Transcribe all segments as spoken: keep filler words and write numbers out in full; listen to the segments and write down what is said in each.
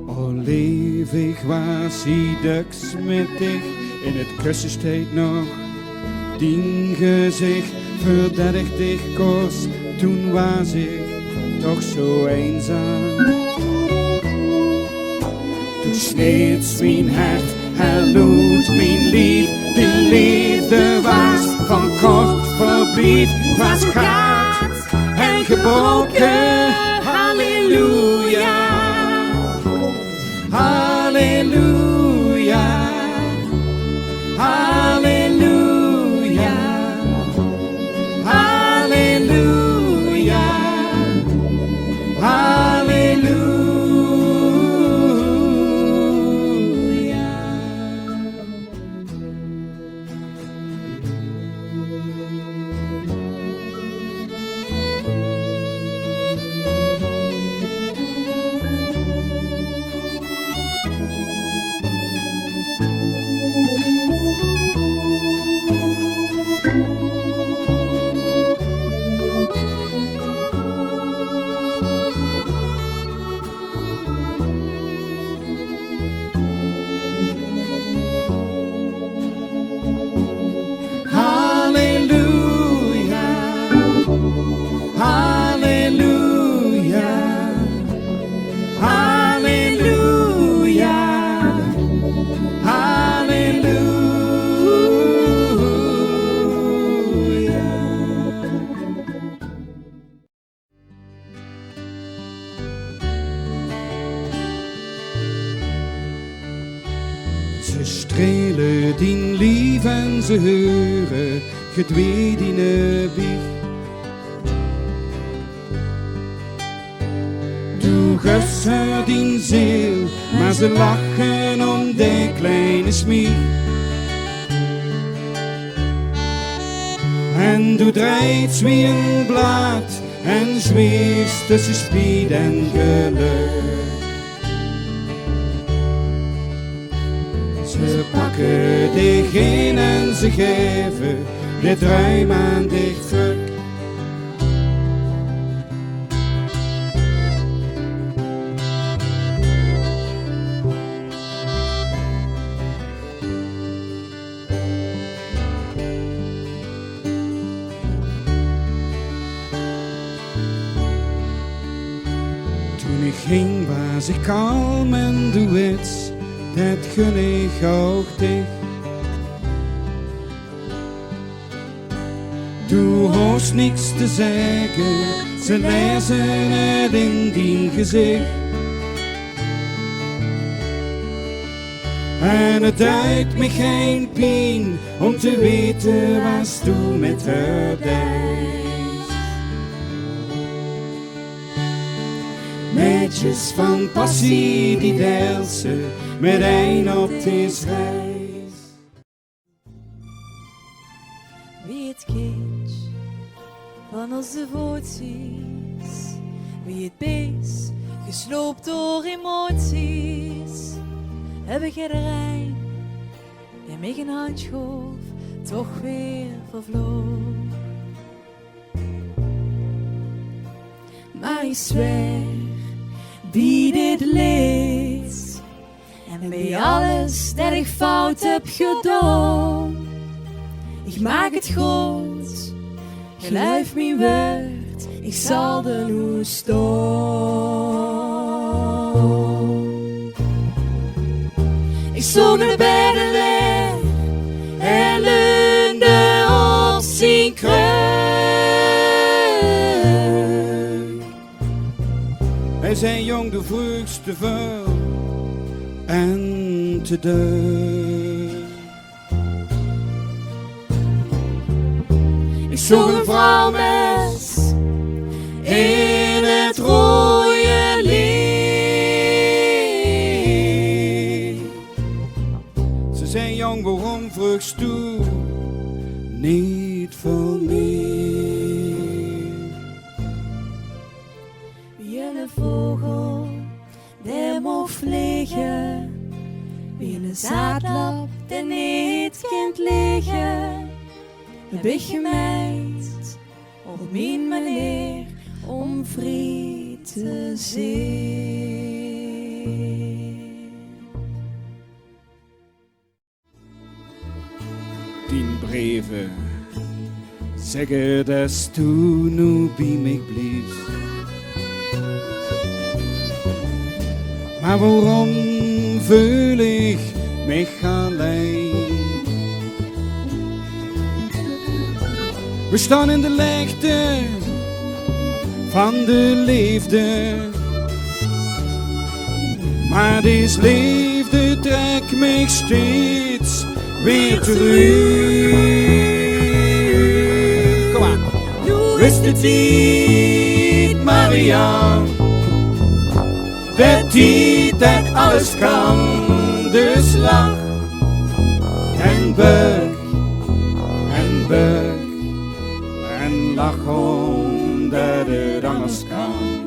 O leef, ich waas hie döks mit dich, in 't kussestied nog. Dien gezich, veurdet ich dich kós, toen waas ich toch zo einzaam. Toen sneeds mien hert, herloet mien lief, die leefde waas van kort verblief. 't Waas kaad en gebroke, halleluja. Halleluja. Halleluja. Halleluja. Halleluja. Halleluja, halleluja, halleluja, halleluja. Ze strele dien lief en ze heure gedwee diene wieg. Doe gufs häör dien zeel, mer ze lache óm de kleine smieg. En doe dreijs wie ein blaad en zweefs tösse spiet en gelök. Ze pakke dich in en ze gaeve de druim aan dich trök. Toen ich ging, waas ich kalm en doe wits, det gun ich ouch dich. Doe hoofs niks te zègke, ze laeze 't in dien gezich. En 't deit mich gein pien óm te weite waats doe mit häör deis. Maedjes van passie, die deils se mit ein op dees reis. Wie 't kindj van ós devoties, wie 't bees gesloop door emoties, höb ich ederein dae mich ein handj goof toch weer vervloog. Mer ich zwaer bie dit leed en bie alles det ich fout höb gedaon, ich maak 't good. Geluif mien wäörd, ich zal d'r noe staon. Ich stóng in 't bèd en leeg en leunde op zien kruk. Hae zag: "Jóng, doe vreugs te väöl en te dök." Ich zoog ein vrouwmes in 't roeje leech. Ze zag: "Jóng, waorom vreugs doe neet väöl mier?" Wie eine vogel dae maag vlege, wie eine zaadlap dae neet kint ligke, höb ich gemeind op mien meneer óm vrie te zeen. Zègk 't es doe noe bie mich bliefs. Mer waorom veul ich mich allein? Veer staon in de leegte van de leefde. Mer dees leefde trèk mich steeds weer trök. Kom aan. Noe is de tied, Marianne. De tied det alles kan. Dus lach en bök en bök en lach ómdet 't anders kan.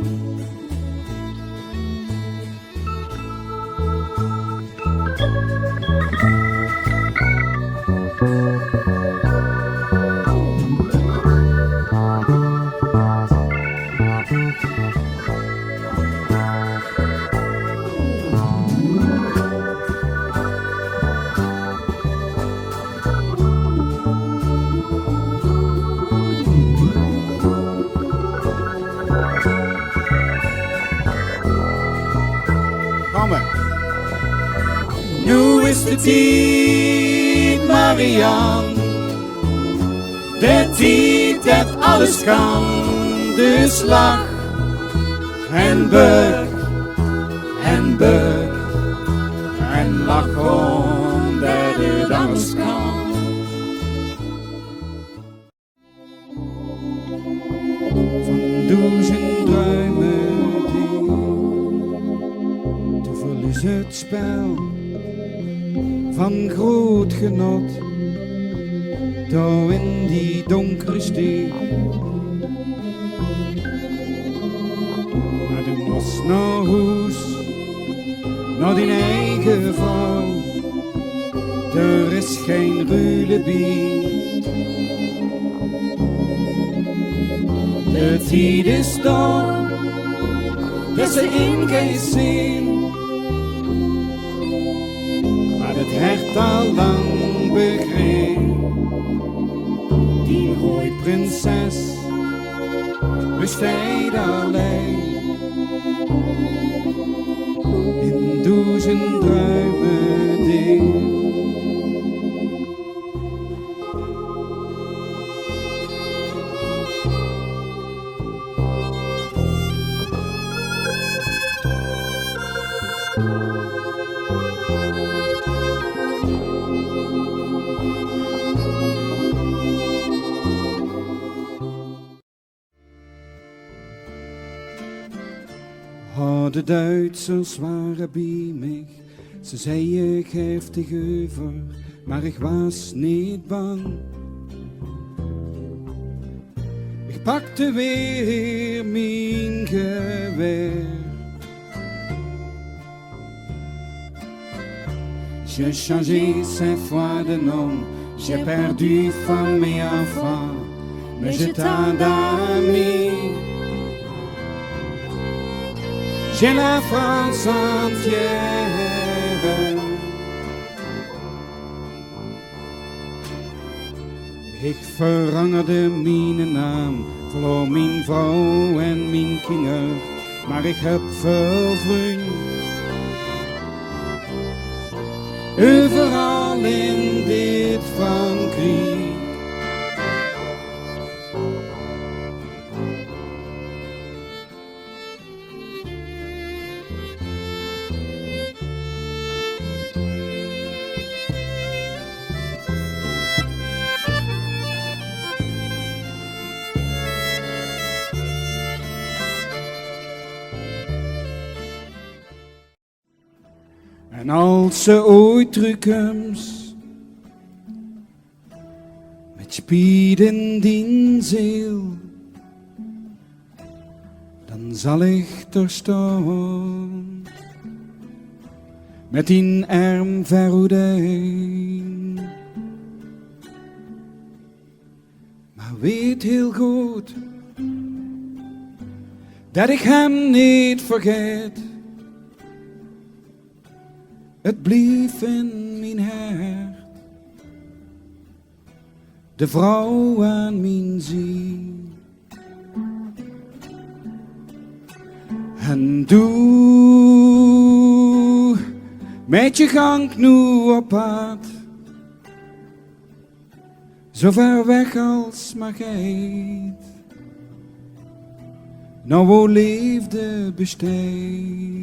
Noe is de tied, Marianne. De tied det alles kan. Dus lach en bök en bök en lach ómdet 't anders kan. Van doezend druime die, doe verlies 't spel van groot genot, dao in die donkere steeg. Mer doe mós nao hoes, nao dien eige vrouw. D'r is gein ruule bie. De tied is dao, det se in geis zeen. Mer det hert al lang begreep. Dien rooi prinses besteit allein in doezend druime ding. Oh, de Duitsers ware bie mich. Ze zeie: "Gaef dich euver," mer ich waas neet bang. Ich pakde weer mien geweer. J'ai changé cinq fois de nom, j'ai perdu femme et enfant, mais j'ai tant d'amis. J'ai la France entière. Ich verangerde miene naam, verloor mien vrouw en mien kinger, mer ich höb väöl vrunj euveral in dit Frankriek. En als se ooit trökkums mit spiet in dien zeel, dan zal ich d'r staon mit dien erm ver oetein. Mer weet hiel good det ich häöm neet vergaet. 't Blief in mien hert. De vrouw aan mien ziej. En doe, mèt dien gank noe op pad, zo ver weg als mer geit, noe wo leefde besteit.